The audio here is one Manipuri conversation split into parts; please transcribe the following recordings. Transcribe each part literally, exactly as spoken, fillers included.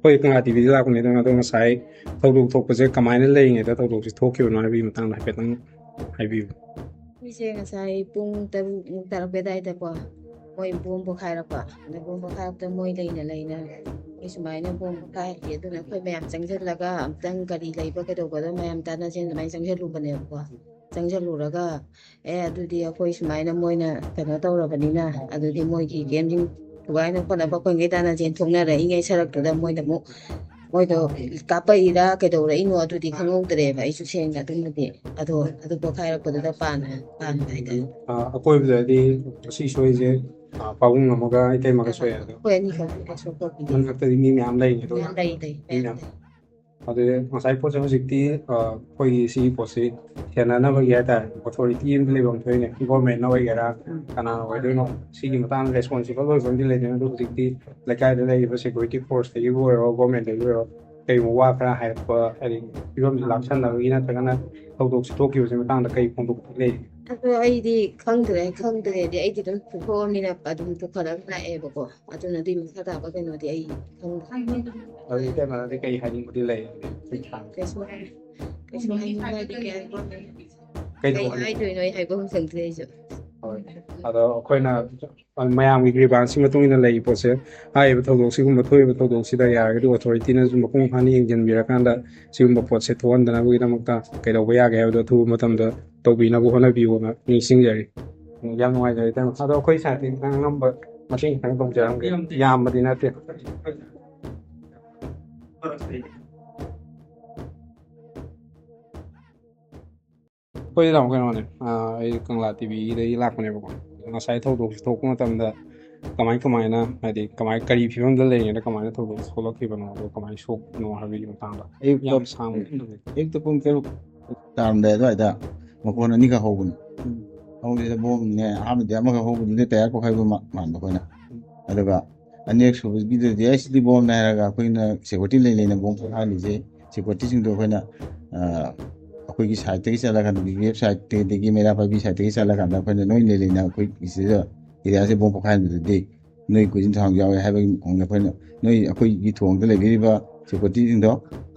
ꯑꯩꯈꯣꯏ ꯀꯪꯂꯥ ꯇꯤꯚꯤꯗ ꯂꯥꯛꯄꯅꯦ, ꯑꯗꯣ ꯉꯁꯥꯏ ꯊꯧꯗꯣꯛ ꯊꯣꯛꯄꯁꯦ ꯀꯃꯥꯏꯅ ꯂꯩꯔꯤꯉꯩꯗ ꯊꯧꯗꯣꯛꯁꯦ ꯊꯣꯛꯈꯤꯕꯅꯣ ꯍꯥꯏꯕꯒꯤ ꯃꯇꯥꯡꯗ ꯍꯥꯏꯐꯦꯠꯇꯪ ꯍꯥꯏꯕꯤꯌꯨ꯫ ꯑꯩꯁꯦ ꯉꯁꯥꯏ ꯄꯨꯡ ꯇꯔꯨꯛ ꯃꯨꯛ ꯇꯥꯔꯛꯄ ꯑꯗꯨꯋꯥꯏꯗꯀꯣ, ꯃꯣꯏ ꯕꯣꯝ ꯄꯣꯈꯥꯏꯔꯛꯄ꯫ ꯑꯗ ꯕꯣꯝ ꯄꯣꯈꯥꯏꯔꯛꯄꯗ ꯃꯣꯏ ꯂꯩꯅ ꯂꯩꯅ ꯑꯩ ꯁꯨꯃꯥꯏꯅ ꯕꯣꯝ ꯄꯣꯈꯥꯏꯔꯛꯑꯦ, ꯑꯗꯨꯅ ꯑꯩꯈꯣꯏ ꯃꯌꯥꯝ ꯆꯪꯁꯤꯜꯂꯒ ꯑꯝꯇꯪ ꯀꯔꯤ ꯂꯩꯕ ꯀꯩꯗꯧꯕꯗꯣ ꯃꯌꯥꯝ ꯇꯥꯟꯅꯁꯦꯅ ꯑꯗꯨꯃꯥꯏꯅ ꯆꯪꯁꯤꯜꯂꯨꯕꯅꯦꯕꯀꯣ꯫ ꯆꯪꯁꯤꯜꯂꯨꯔꯒ, ꯑꯦ, ꯑꯗꯨꯗꯤ ꯑꯩꯈꯣꯏ ꯁꯨꯃꯥꯏꯅ ꯃꯣꯏꯅ ꯀꯩꯅꯣ ꯇꯧꯔꯕꯅꯤꯅ, ꯑꯗꯨꯗꯤ ꯃꯣꯏꯒꯤ ꯀꯦꯝꯁꯤꯡ ꯊꯨꯒꯥꯏꯅ ꯈꯣꯠꯅꯕ ꯑꯩꯈꯣꯏ ꯉꯩ ꯇꯥꯟꯅꯁꯦꯅ ꯊꯣꯛꯅꯔꯛꯏꯉꯩ ꯁꯔꯛꯇꯨꯗ ꯃꯣꯏꯅ ꯑꯃꯨꯛ, ꯃꯣꯏꯗꯣ ꯀꯥꯞꯄꯛꯏꯔꯥ ꯀꯩꯗꯧꯔꯛꯏꯅꯣ ꯑꯗꯨꯗꯤ ꯈꯪꯍꯧꯗ꯭ꯔꯦꯕ꯫ ꯑꯩꯁꯨ ꯁꯦꯡꯅ ꯑꯗꯨꯃꯗꯤ, ꯑꯗꯣ ꯑꯗꯨ ꯄꯣꯈꯥꯏꯔꯛꯄꯗꯨꯗ ꯄꯥꯟꯕ, ꯄꯥꯟꯕ ꯍꯥꯏꯇꯥꯔꯦ꯫ ꯑ, ꯑꯀꯣꯏꯕꯗꯗꯤ ꯉꯁꯤ ꯁꯣꯏꯁꯦ, ꯑ, ꯄꯥꯕꯨꯡ ꯑꯃꯒ ꯏꯇꯩꯃꯒ ꯁꯣꯛꯑꯦ꯫ ꯑꯗꯣ ꯑꯩꯈꯣꯏ ꯑꯅꯤꯈꯛ ꯁꯣꯛꯄꯒꯤꯗꯤ ꯃꯅꯥꯛꯇꯗꯤ ꯃꯤ ꯃꯌꯥꯝ ꯂꯩꯔꯤꯅꯦ, ꯑꯗꯨꯒ ꯃꯌꯥꯝ ꯂꯩ, ꯂꯩ, ꯃꯤ ꯃꯌꯥꯝ ꯃꯌꯥꯝ ꯂꯩ꯫ ꯑꯗꯨꯗꯤ ꯉꯁꯥꯏ ꯄꯣꯠꯁꯦ ꯍꯧꯖꯤꯛꯇꯤ, ꯑ, ꯑꯩꯈꯣꯏꯒꯤ ꯁꯤꯒꯤ ꯄꯣꯠꯁꯤ ꯁꯦꯟꯅꯅꯕꯒꯤ ꯍꯥꯏꯇꯥꯔꯦ, ꯑꯣꯊꯣꯔꯤꯇꯤ ꯑꯃꯗꯤ ꯂꯩꯐꯝ ꯊꯣꯛꯏꯅꯦ꯫ ꯒꯣꯔꯃꯦꯟꯅ ꯑꯣꯏꯒꯦꯔꯥ, ꯎꯝ꯫ ꯀꯅꯥꯅ ꯑꯣꯏꯗꯣꯏꯅꯣ, ꯁꯤꯒꯤ ꯃꯇꯥꯡꯗ ꯔꯦꯁꯄꯣꯟꯁꯤꯕꯜ ꯑꯣꯏꯕ ꯑꯃꯗꯤ ꯂꯩꯗꯣꯏꯅꯦ꯫ ꯑꯗꯨ ꯍꯧꯖꯤꯛꯇꯤ ꯂꯩꯀꯥꯏꯗ ꯂꯩꯔꯤꯕ ꯁꯦꯀ꯭ꯌꯨꯔꯤꯇꯤ ꯐꯣꯔꯁꯇꯒꯤꯕꯨ ꯑꯣꯏꯔꯣ, ꯒꯣꯔꯃꯦꯟꯗꯒꯤ ꯑꯣꯏꯔꯣ, ꯀꯩꯒꯨꯝꯕ ꯋꯥ ꯈꯔ ꯍꯥꯏꯔꯛꯄ, ꯍꯥꯏꯗꯤ ꯐꯤꯕꯝꯁꯤ ꯂꯥꯛꯁꯟꯅꯕꯒꯤ ꯅꯠꯇ꯭ꯔꯒꯅ ꯊꯧꯗꯣꯛꯁꯤ ꯊꯣꯛꯈꯤꯕꯁꯤ ꯃꯇꯥꯡꯗ ꯀꯩ ꯐꯣꯡꯗꯣꯛꯄ ꯂꯩ? ꯑꯗꯣ ꯑꯩꯗꯤ ꯈꯪꯗ꯭ꯔꯦ, ꯈꯪꯗ꯭ꯔꯦꯗꯤ ꯑꯩꯗꯤ ꯑꯗꯨꯝ ꯄꯨꯊꯣꯛꯑꯃꯤꯅ ꯑꯗꯨꯝ ꯄꯨꯈꯠꯂꯒ ꯂꯥꯛꯑꯦꯕꯀꯣ꯫ ꯑꯗꯨꯅ ꯑꯗꯨꯒꯤ ꯃꯈꯥ ꯇꯥꯕ ꯀꯩꯅꯣꯗꯤ ꯑꯩ ꯈꯪꯗ꯭ꯔꯦ꯫ ꯑꯗꯨ ꯏꯇꯩꯃꯅꯗꯤ ꯀꯩ ꯍꯥꯏꯅꯤꯡꯕꯗꯤ ꯂꯩ? ꯀꯩꯁꯨ ꯍꯥꯏ-, ꯀꯩꯁꯨ ꯍꯥꯏꯅꯤꯡꯕꯗꯤ ꯀꯩ ꯍꯥꯏ-, ꯀꯩ ꯀꯩꯗꯧꯕ ꯍꯥꯏꯗꯣꯏꯅꯣ ꯑꯩ ꯍꯥꯏꯕ ꯑꯃ ꯈꯪꯗ꯭ꯔꯦ ꯑꯩꯁꯨ꯫ ꯍꯣꯏ꯫ ꯑꯗꯣ ꯑꯩꯈꯣꯏꯅ ꯃꯌꯥꯝꯒꯤ ꯒ꯭ꯔꯤꯚꯥꯟꯁꯀꯤ ꯃꯇꯨꯡ ꯏꯟꯅ ꯂꯩꯔꯤ ꯄꯣꯠꯁꯦ, ꯍꯥꯏꯔꯤꯕ ꯊꯧꯗꯣꯛꯁꯤꯒꯨꯝꯕ ꯊꯣꯛꯏꯕ ꯊꯧꯗꯣꯛꯁꯤꯗ ꯌꯥꯔꯒꯗꯤ ꯑꯣꯊꯣꯔꯤꯇꯤꯅꯁꯨ ꯃꯄꯨꯡ ꯐꯥꯅ ꯌꯦꯡꯁꯤꯟꯕꯤꯔꯀꯥꯟꯗ ꯁꯤꯒꯨꯝꯕ ꯄꯣꯠꯁꯦ ꯊꯣꯛꯍꯟꯗꯅꯕꯒꯤꯗꯃꯛꯇ ꯀꯩꯗꯧꯕ ꯌꯥꯒꯦ ꯍꯥꯏꯕꯗꯣ ꯑꯊꯨꯕ ꯃꯇꯝꯗ ꯇꯧꯕꯤꯅꯕ ꯍꯣꯠꯅꯕꯤꯌꯣꯅ ꯅꯤꯡꯁꯤꯡꯖꯔꯤ꯫ ꯎꯝ, ꯌꯥꯝ ꯅꯨꯡꯉꯥꯏꯖꯔꯦ ꯏꯇꯩꯃ꯫ ꯑꯗꯣ ꯑꯩꯈꯣꯏ ꯁꯥꯏꯠꯇꯒꯤ ꯈꯤꯇꯪ ꯑꯉꯝꯕ ꯃꯇꯦꯡ ꯈꯤꯇꯪ ꯇꯧꯖꯔꯝꯒꯦ꯫ ꯌꯥꯝꯗꯤ ꯅꯠꯇꯦ꯫ ꯑꯩꯈꯣꯏ ꯇꯥꯃꯣ ꯀꯩꯅꯣꯅꯦ, ꯑꯥ, ꯑꯩ ꯀꯪꯂꯥ ꯇꯤꯚꯤꯗꯒꯤ ꯂꯥꯛꯄꯅꯦꯕꯀꯣ꯫ ꯉꯁꯥꯏ ꯊꯧꯗꯣꯛꯁꯤ ꯊꯣꯛꯄ ꯃꯇꯝꯗ ꯀꯃꯥꯏ ꯀꯃꯥꯏꯅ, ꯍꯥꯏꯗꯤ ꯀꯃꯥꯏ, ꯀꯔꯤ ꯐꯤꯕꯝꯗ ꯂꯩꯔꯤꯉꯩꯗ ꯀꯃꯥꯏꯅ ꯊꯧꯗꯣꯛꯁꯤ ꯊꯣꯛꯂꯛꯈꯤꯕꯅꯣ, ꯑꯗꯣ ꯀꯃꯥꯏꯅ ꯁꯣꯛꯄꯅꯣ ꯍꯥꯏꯕꯒꯤ ꯃꯇꯥꯡꯗ꯫ ꯑꯌꯨꯛꯇ ꯌꯥꯝ ꯁꯥꯡꯕ꯫ ꯑꯌꯨꯛꯇ ꯄꯨꯡ ꯇꯔꯨꯛ ꯇꯥꯔꯝꯗꯥꯏ ꯑꯗꯨꯋꯥꯏꯗ ꯃꯈꯣꯟ ꯑꯅꯤꯈꯛ ꯍꯧꯕꯅꯤ꯫ ꯎꯝ꯫ ꯍꯧꯕꯁꯤꯗ ꯕꯣꯝꯅꯦ, ꯑꯍꯥꯟꯕꯗꯤ ꯑꯃꯈꯛ ꯍꯧꯕꯗꯨꯗꯤ ꯇꯌꯥꯔ ꯄꯣꯈꯥꯏꯕ ꯃꯥ-, ꯃꯥꯟꯕ ꯑꯩꯈꯣꯏꯅ꯫ ꯎꯝ꯫ ꯑꯗꯨꯒ ꯑꯅꯤꯔꯛ ꯁꯨꯕꯒꯤꯗꯨꯗꯤ ꯑꯩ ꯁꯤꯗꯤ ꯕꯣꯝꯅꯦ ꯍꯥꯏꯔꯒ ꯑꯩꯈꯣꯏꯅ ꯁꯦꯀ꯭ꯌꯨꯔꯤꯇꯤ ꯂꯩ ꯂꯩꯅ ꯕꯣꯝ ꯄꯣꯈꯥꯏꯍꯜꯂꯤꯁꯦ꯫ ꯁꯦꯀ꯭ꯌꯨꯔꯤꯇꯤꯁꯤꯡꯗꯣ ꯑꯩꯈꯣꯏꯅ, ꯑ, ꯑꯩꯈꯣꯏꯒꯤ ꯁꯥꯏꯠꯇꯒꯤ ꯆꯠꯂꯀꯥꯟꯗ, ꯕꯤ ꯕꯤ ꯑꯦꯐ ꯁꯥꯏꯠꯇꯒꯤ, ꯃꯩꯔꯥ ꯄꯥꯏꯕꯤ ꯁꯥꯏꯠꯇꯒꯤ ꯆꯠꯂꯀꯥꯟꯗ ꯑꯩꯈꯣꯏꯅ ꯂꯣꯏ ꯂꯩ ꯂꯩꯅ ꯑꯩꯈꯣꯏꯒꯤ ꯁꯤꯗ ꯑꯦꯔꯤꯌꯥꯁꯦ ꯕꯣꯝ ꯄꯣꯈꯥꯏꯍꯟꯕꯗꯨꯗꯤ ꯅꯣꯏ ꯀꯨꯏꯖꯤꯟ ꯊꯥꯡ ꯌꯥꯎꯋꯦ ꯍꯥꯏꯕꯒꯤ ꯃꯑꯣꯡꯗ ꯑꯩꯈꯣꯏꯅ ꯅꯣꯏ ꯑꯩꯈꯣꯏꯒꯤ ꯊꯣꯡꯗ ꯂꯩꯕꯤꯔꯤꯕ ꯁꯦꯀ꯭ꯌꯨꯔꯤꯇꯤꯁꯤꯡꯗꯣ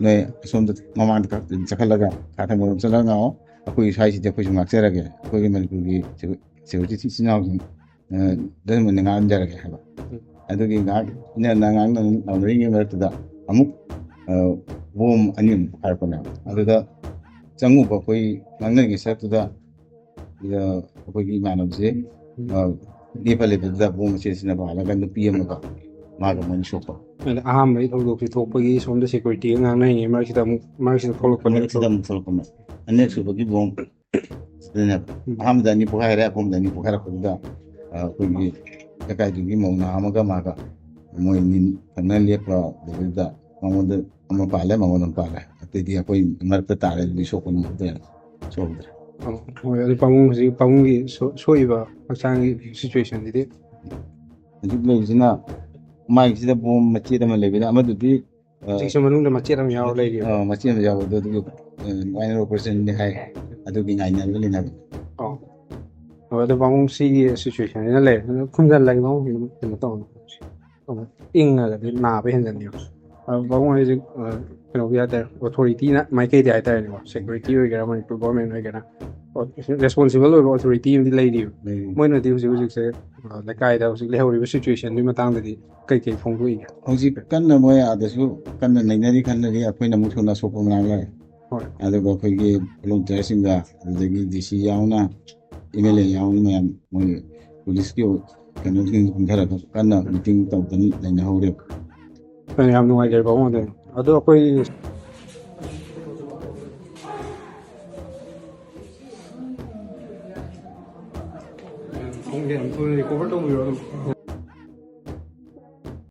ꯅꯣꯏ ꯑꯁꯣꯝꯗ ꯃꯃꯥꯡꯗ ꯈꯛ ꯆꯠꯈꯠꯂꯒ ꯈꯥ ꯊꯪꯕꯔꯣꯝ ꯆꯠꯂꯒ ꯉꯥꯛꯑꯣ, ꯑꯩꯈꯣꯏ ꯁ꯭ꯋꯥꯏꯁꯤꯗꯤ ꯑꯩꯈꯣꯏꯁꯨ ꯉꯥꯛꯆꯔꯒꯦ, ꯑꯩꯈꯣꯏꯒꯤ ꯃꯅꯤꯄꯨꯔꯒꯤ ꯁꯦꯀ꯭ꯌꯨ-, ꯁꯦꯀ꯭ꯌꯨꯔꯤꯇꯤ ꯏꯆꯤꯟ ꯏꯅꯥꯎꯁꯤꯡ, ꯑ, ꯗ ꯑꯣꯏꯅ ꯉꯥꯡꯖꯔꯒꯦ ꯍꯥꯏꯕ꯫ ꯑꯗꯨꯒꯤ ꯉꯥꯏꯍꯥꯛ ꯏꯅꯛ ꯅꯛꯅ ꯉꯥꯡꯅ ꯂꯥꯎꯅꯔꯤꯉꯩ ꯃꯔꯛꯇꯨꯗ ꯑꯃꯨꯛ, ꯑ, ꯕꯣꯝ ꯑꯅꯤꯃꯨꯛ ꯄꯣꯈꯥꯏꯔꯛꯄꯅꯦꯕ꯫ ꯑꯗꯨꯗ ꯆꯪꯉꯨꯕ ꯑꯩꯈꯣꯏ ꯉꯥꯡꯅꯔꯤꯉꯩ ꯁꯔꯛꯇꯨꯗ, ꯑ, ꯑꯩꯈꯣꯏꯒꯤ ꯏꯃꯥꯟꯅꯕꯁꯦ, ꯑ, ꯂꯦꯞꯄ ꯂꯩꯕꯗꯨꯗ ꯕꯣꯝ ꯃꯆꯦꯠꯁꯤꯅ ꯄꯥꯜꯂꯒ ꯅꯨꯄꯤ ꯑꯃꯒ ꯃꯥꯒ ꯃꯣꯏꯅꯤ ꯁꯣꯛꯄ꯫ ꯑꯗ ꯑꯍꯥꯟꯕꯒꯤ ꯊꯧꯗꯣꯛꯁꯦ ꯊꯣꯛꯄꯒꯤ ꯁꯣꯝꯗ ꯁꯦꯀ꯭ꯌꯨꯔꯤꯇꯤꯒ ꯉꯥꯡꯅꯔꯤꯉꯩ ꯃꯔꯛꯁꯤꯗ ꯑꯃꯨꯛ, ꯃꯔꯛꯁꯤꯗ ꯊꯣꯛꯂꯛꯄꯅꯦ꯫ ꯃꯔꯛꯁꯤꯗ ꯑꯃꯨꯛ ꯊꯣꯛꯂꯛꯄ ꯑꯃ꯫ ꯑꯅꯤꯔꯛꯁꯨꯕꯒꯤ ꯕꯣꯝ ꯁꯤꯗꯅꯦꯕ꯫ ꯎꯝ꯫ ꯑꯍꯥꯟꯕꯗ ꯑꯅꯤ ꯄꯣꯈꯥꯏꯔꯦ, ꯑꯍꯨꯝꯗ ꯑꯅꯤ ꯄꯣꯈꯥꯏꯔꯛꯄꯗꯨꯗ, ꯑ, ꯑꯩꯈꯣꯏꯒꯤ ꯂꯩꯀꯥꯏꯗꯨꯒꯤ ꯃꯧ ꯅꯍꯥ ꯑꯃꯒ ꯃꯥꯒ ꯃꯣꯏ ꯑꯅꯤ ꯊꯪꯅ ꯂꯦꯞꯄ ꯂꯩꯕꯗꯨꯗ ꯃꯉꯣꯟꯗ ꯑꯃ ꯄꯥꯜꯂꯦ, ꯃꯉꯣꯟꯗ ꯑꯃ ꯄꯥꯜꯂꯦ꯫ ꯑꯇꯩꯗꯤ ꯑꯩꯈꯣꯏ ꯃꯔꯛꯇ ꯇꯥꯔꯦ, ꯑꯗꯨꯗꯤ ꯁꯣꯛꯄ ꯅꯨꯡꯉꯥꯏꯇ꯭ꯔꯦꯅ ꯁꯣꯛꯍꯧꯗ꯭ꯔꯦ꯫ ꯑꯣ, ꯍꯣꯏ, ꯑꯗꯨ ꯄꯥꯕꯨꯡ ꯍꯧꯖꯤꯛ ꯄꯥꯕꯨꯡꯒꯤ ꯁꯣ-, ꯁꯣꯛꯏꯕ ꯍꯛꯆꯥꯡꯒꯤ ꯁꯤꯆꯨꯋꯦꯁꯟꯁꯤꯗꯤ? ꯍꯧꯖꯤꯛ ꯂꯩꯔꯤꯁꯤꯅ ꯃꯥꯒꯤꯁꯤꯗ ꯕꯣꯝ ꯃꯆꯦꯠ ꯑꯃ ꯂꯩꯕꯅ ꯑꯃꯗꯨꯗꯤ, ꯑ, ꯍꯧꯖꯤꯛꯁꯨ ꯃꯅꯨꯡꯗ ꯃꯆꯦꯠ ꯑꯃ ꯌꯥꯎꯔ ꯂꯩꯔꯤꯕ? ꯑ, ꯃꯆꯦꯠ ꯑꯃ ꯌꯥꯎꯕꯗꯣ ꯑꯗꯨꯒꯤ, ꯑ, ꯃꯥꯏꯅꯔ ꯑꯣꯄꯔꯦꯁꯟꯅꯤ ꯍꯥꯏ꯫ ꯑꯗꯨꯒꯤ ꯉꯥꯏꯅꯔꯒ ꯂꯩꯅꯕꯅꯤ꯫ ꯑꯣ꯫ ꯍꯣꯏ, ꯑꯗꯣ ꯄꯥꯕꯨꯡ ꯁꯤꯒꯤ ꯁꯤꯆꯨꯋꯦꯁꯟꯁꯤꯅ ꯂꯩꯔꯦ꯫ ꯑꯗꯨ ꯈꯨꯝꯖꯤꯜꯂꯒꯦ ꯄꯥꯕꯨꯡ, ꯀꯩꯅꯣ ꯇꯧꯔꯣ꯫ ꯏꯪꯉꯒꯗꯤ ꯅꯥꯕ ꯍꯦꯟꯖꯟꯅꯦꯕ꯫ ꯑ, ꯄꯥꯕꯨꯡ ꯍꯧꯖꯤꯛ, ꯑ, ꯀꯩꯅꯣꯒꯤ ꯍꯥꯏꯇꯥꯔꯦ, ꯑꯣꯊꯣꯔꯤꯇꯤꯅ ꯃꯥꯏꯀꯩꯗꯤ ꯍꯥꯏꯇꯥꯔꯦꯅꯦꯀꯣ, ꯁꯦꯀ꯭ꯌꯨꯔꯤꯇꯤ ꯑꯣꯏꯒꯦꯔꯥ, ꯃꯅꯤꯄꯨꯔ ꯒꯣꯔꯃꯦꯟ ꯑꯣꯏꯒꯦꯔꯥ, ꯑꯣ, ꯔꯦꯁꯄꯣꯟꯁꯤꯕꯜ ꯑꯣꯏꯕ ꯑꯣꯊꯣꯔꯤꯇꯤ ꯑꯃꯗꯤ ꯂꯩꯔꯤꯕ꯫ ꯂꯩꯔꯤ꯫ ꯃꯣꯏꯅꯗꯤ ꯍꯧꯖꯤꯛ ꯍꯧꯖꯤꯛꯁꯦ, ꯑ, ꯂꯩꯀꯥꯏꯗ ꯍꯧꯖꯤꯛ ꯂꯩꯍꯧꯔꯤꯕ ꯁꯤꯆꯨꯋꯦꯁꯟꯗꯨꯒꯤ ꯃꯇꯥꯡꯗꯗꯤ ꯀꯩ ꯀꯩ ꯐꯣꯡꯗꯣꯛꯏꯒꯦ? ꯍꯧꯖꯤꯛ ꯀꯟꯅ ꯃꯣꯏ ꯑꯥꯗꯁꯨ ꯀꯟꯅ ꯅꯩꯅꯔꯤ ꯈꯟꯅꯔꯤ, ꯑꯩꯈꯣꯏꯅ ꯑꯃꯨꯛ ꯊꯨꯅ ꯑꯁꯣꯛꯄ ꯃꯅꯥꯛ ꯂꯥꯛꯑꯦ꯫ ꯍꯣꯏ꯫ ꯑꯗꯨꯒ ꯑꯩꯈꯣꯏꯒꯤ ꯚꯣꯂꯨꯟꯇꯤꯌꯔꯁꯤꯡꯒ, ꯑꯗꯨꯗꯒꯤ ꯗꯤ ꯁꯤ ꯌꯥꯎꯅ, ꯑꯦꯝ ꯑꯦꯜ ꯑꯦ ꯌꯥꯎꯅ ꯃꯌꯥꯝ ꯃꯣꯏ ꯄꯨꯂꯤꯁꯀꯤ ꯀꯩꯅꯣꯁꯤꯡ ꯈꯔ ꯀꯟꯅ ꯃꯤꯇꯤꯡ ꯇꯧꯗꯅ ꯂꯩꯅꯍꯧꯔꯦꯕ꯫ ꯍꯣꯏ, ꯌꯥꯝ ꯅꯨꯡꯉꯥꯏꯖꯔꯦ ꯄꯥꯕꯨꯡ꯫ ꯑꯗꯨ, ꯑꯗꯣ ꯑꯩꯈꯣꯏ ꯈꯣꯡꯁꯦ ꯌꯥꯝ ꯊꯨꯅ ꯔꯤꯀꯣꯚꯔ ꯇꯧꯕꯤꯔꯣ ꯑꯗꯨꯝ꯫